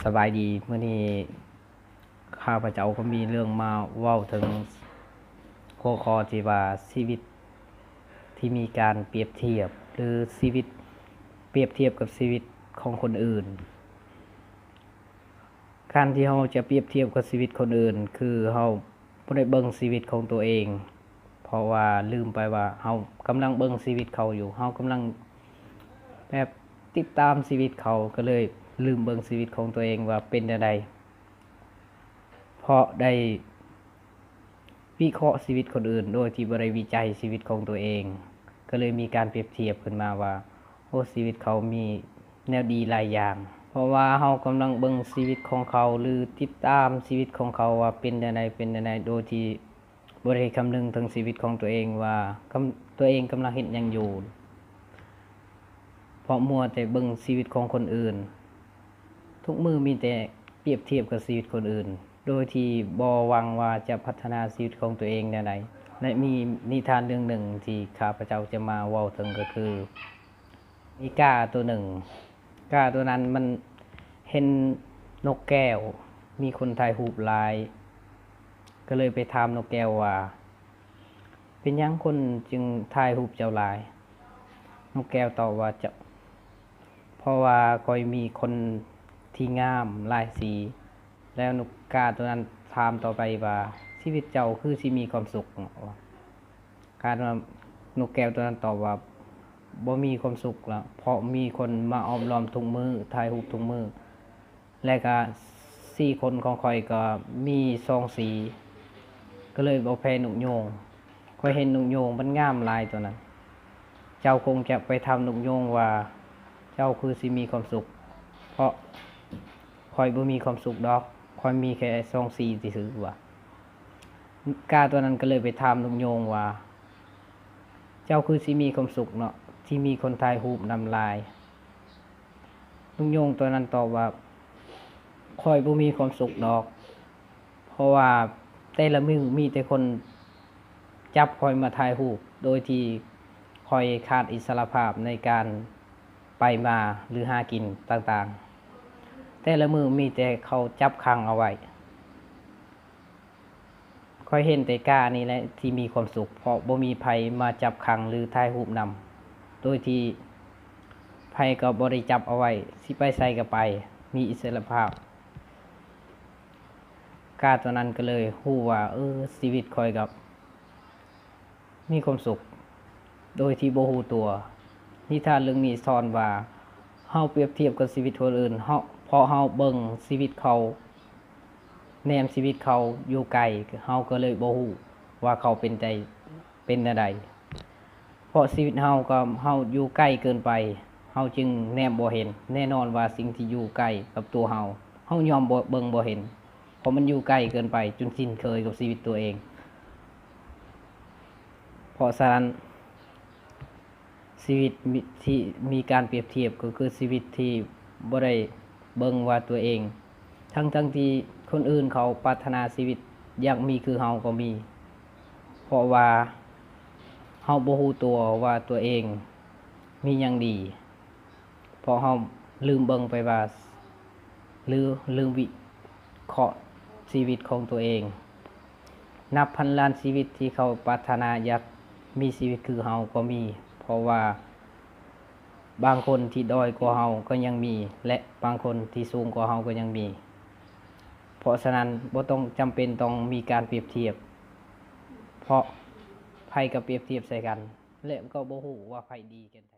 ສະບາຍດີ, ມື້ນີ້ຂ້າພະເຈົ້າກໍມີເລື່ອງມາເວົ້າເຖິງຫົວຂໍ້ທີ່ວ່າ ຊີວິດທີ່ມີການປຽບທຽບ ຫຼື ຊີວິດປຽບທຽບກັບຊີວິດຂອງຄົນອື່ນ. ການທີ່ເຮົາຈະປຽບທຽບກັບຊີວິດຄົນອື່ນ ຄືເຮົາບໍ່ໄດ້ເບິ່ງຊີວິດຂອງຕົວເອງ, ເພາະວ່າລືມໄປວ່າເຮົາກຳລັງເບິ່ງຊີວິດເຂົາຢູ່, ເຮົາກຳລັງແບບຕິດຕາມຊີວິດເຂົາ, ກໍເລີຍລືມເບິ່ງຊີວິດຂອງຕົວເອງວ່າເປັນແນວໃດ, ເພາະໄດ້ ວິເຄາະຊີວິດຄົນອື່ນໂດຍທີ່ບໍ່ໄດ້ວິໄຈຊີວິດຂອງຕົວເອງ, ກໍເລີຍມີການປຽບທຽບຂຶ້ນມາວ່າ ໂອ້ ຊີວິດເຂົາມີແນວດີຫຼາຍຢ່າງ. ເພາະວ່າເຮົາກຳລັງເບິ່ງຊີວິດຂອງເຂົາ ຫຼື ຕິດຕາມຊີວິດຂອງເຂົາວ່າເປັນແນວໃດ ເປັນແນວໃດ ໂດຍທີ່ບໍ່ໄດ້ຄຳນຶງເຖິງຊີວິດຂອງຕົວເອງວ່າ ກຳ ຕົວເອງກຳລັງເຮັດຫຍັງຢູ່, ເພາະມົວແຕ່ເບິ່ງຊີວິດຂອງຄົນອື່ນ. ທຸກມື້ມີແຕ່ປຽບທຽບກັບຊີວິດຄົນອື່ນ ໂດຍທີ່ບໍ່ຫວັງວ່າຈະພັດທະນາຊີວິດຂອງຕົວເອງແນວໃດ. ແລະ ມີນິທານເລື່ອງໜຶ່ງທີ່ຂ້າພະເຈົ້າຈະມາເວົ້າເຖິງກໍຄື ມີກ້າຕົວໜຶ່ງ, ກ້າຕົວນັ້ນມັນເຫັນນົກແກ້ວ ມີຄົນຖ່າຍຮູບຫຼາຍ, ກໍເລີຍໄປຖາມນົກແກ້ວວ່າ ເປັນຫຍັງຄົນຈຶ່ງຖ່າຍຮູບເຈົ້າຫຼາຍ? ນົກແກ້ວຕອບວ່າ ເຈົ້າ ເພາະວ່າຂ້ອຍມີຄົນທີ່ງາມຫຼາຍສີ. ແລ້ວນົກກ້າຕົວນັ້ນຖາມຕໍ່ໄປວ່າ ຊີວິດເຈົ້າຄືຊິມີຄວາມສຸກ? ກ້າຕົວນັ້ນ ນົກແກ້ວຕົວນັ້ນຕອບວ່າ ບໍ່ມີຄວາມສຸກລະ ເພາະມີຄົນມາອ້ອມລ້ອມທຸກມື້ ຖ່າຍຮູບທຸກມື້. ແລະກະສີຂົນຂອງຂ້ອຍກໍມີສອງສີ, ກໍເລີຍບໍ່ແພ້ນົກໂຍງ. ຂ້ອຍເຫັນນົກໂຍງມັນງາມຫຼາຍຕົວນັ້ນ. ເຈົ້າຄົງຈະໄປຖາມນົກໂຍງວ່າ ເຈົ້າຄືຊິມີຄວາມສຸກ? ເພາະຂ້ອຍບໍ່ມີຄວາມສຸກດອກ, ຂ້ອຍມີແຄ່ສອງສີຊື່ໆ ວ່າ. ກ້າຕົວນັ້ນກໍເລີຍໄປຖາມນົກໂຍງວ່າ ເຈົ້າຄືຊິມີຄວາມສຸກເນາະ ທີ່ມີຄົນຖ່າຍຮູບນຳຫຼາຍ? ນົກໂຍງຕົວນັ້ນຕອບວ່າ ຂ້ອຍບໍ່ມີຄວາມສຸກດອກ ເພາະວ່າແຕ່ລະມື້ມີແຕ່ຄົນຈັບຂ້ອຍມາຖ່າຍຮູບ ໂດຍທີ່ຂ້ອຍຂາດອິດສະຫຼະພາບໃນການໄປມາ ຫຼື ຫາກິນຕ່າງໆ. ແຕ່ລະມື້ມີແຕ່ເຂົາຈັບຂັງເອົາໄວ້. ຂ້ອຍເຫັນແຕ່ກ້ານີ້ແຫຼະທີ່ມີຄວາມສຸກ ເພາະບໍ່ມີໃຜມາຈັບຂັງ ຫຼື ຖ່າຍຮູບນຳ, ໂດຍທີ່ໃຜກໍບໍ່ໄດ້ຈັບເອົາໄວ້, ຊິໄປໃສກໍໄປ, ມີອິດສະຫຼະພາບ. ກ້າຕົວນັ້ນກໍເລີຍຮູ້ວ່າ ເອີ ຊີວິດຂ້ອຍກໍ ມີຄວາມສຸກໂດຍທີ່ບໍ່ຮູ້ຕົວ. ນິທານເລື່ອງນີ້ສອນວ່າ ເຮົາປຽບທຽບກັບຊີວິດຄົນອື່ນ ເຮົາ ເພາະເຮົາເບິ່ງຊີວິດເຂົາ ແນມຊີວິດເຂົາຢູ່ໄກ, ເຮົາກໍເລີຍບໍ່ຮູ້ວ່າເຂົາເປັນໃຈ ເປັນແນວໃດ. ເພາະຊີວິດເຮົາກັບເຮົາຢູ່ໃກ້ເກີນໄປ, ເຮົາຈຶ່ງແນມບໍ່ເຫັນ. ແນ່ນອນວ່າສິ່ງທີ່ຢູ່ໃກ້ກັບຕົວເຮົາ, ເຮົາຍອມບໍ່ ເບິ່ງບໍ່ເຫັນ, ເພາະມັນຢູ່ໃກ້ເກີນໄປ ຈົນຊິນເຄີຍກັບຊີວິດຕົວເອງ. ເພາະສະນັ້ນ, ຊີວິດມີ ທີ່ມີການປຽບທຽບ ກໍຄືຊີວິດທີ່ບໍ່ໄດ້ເບິ່ງວ່າຕົວເອງ, ທັງໆທີ່ຄົນອື່ນເຂົາປາດຖະໜາຊີວິດຢາກມີຄືເຮົາກໍມີ, ເພາະວ່າເຮົາບໍ່ຮູ້ຕົວວ່າຕົວເອງມີຫຍັງດີ. ເພາະເຮົາລືມເບິ່ງໄປວ່າ ຫຼື ລືມວິເຄາະຊີວິດຂອງຕົວເອງ. ນັບພັນລ້ານຊີວິດທີ່ເຂົາປາດຖະໜາຢາກມີຊີວິດຄືເຮົາກໍມີ, ເພາະວ່າບາງຄົນທີ່ດ້ອຍກວ່າເຮົາກໍຍັງມີ ແລະ ບາງຄົນທີ່ສູງກວ່າເຮົາກໍຍັງມີ. ເພາະສະນັ້ນ ບໍ່ຕ້ອງຈຳເປັນຕ້ອງມີການປຽບທຽບ, ເພາະໃຜກໍປຽບທຽບໃສ່ກັນ ແລະ ກໍບໍ່ຮູ້ວ່າໃຜດີກັນແທ້.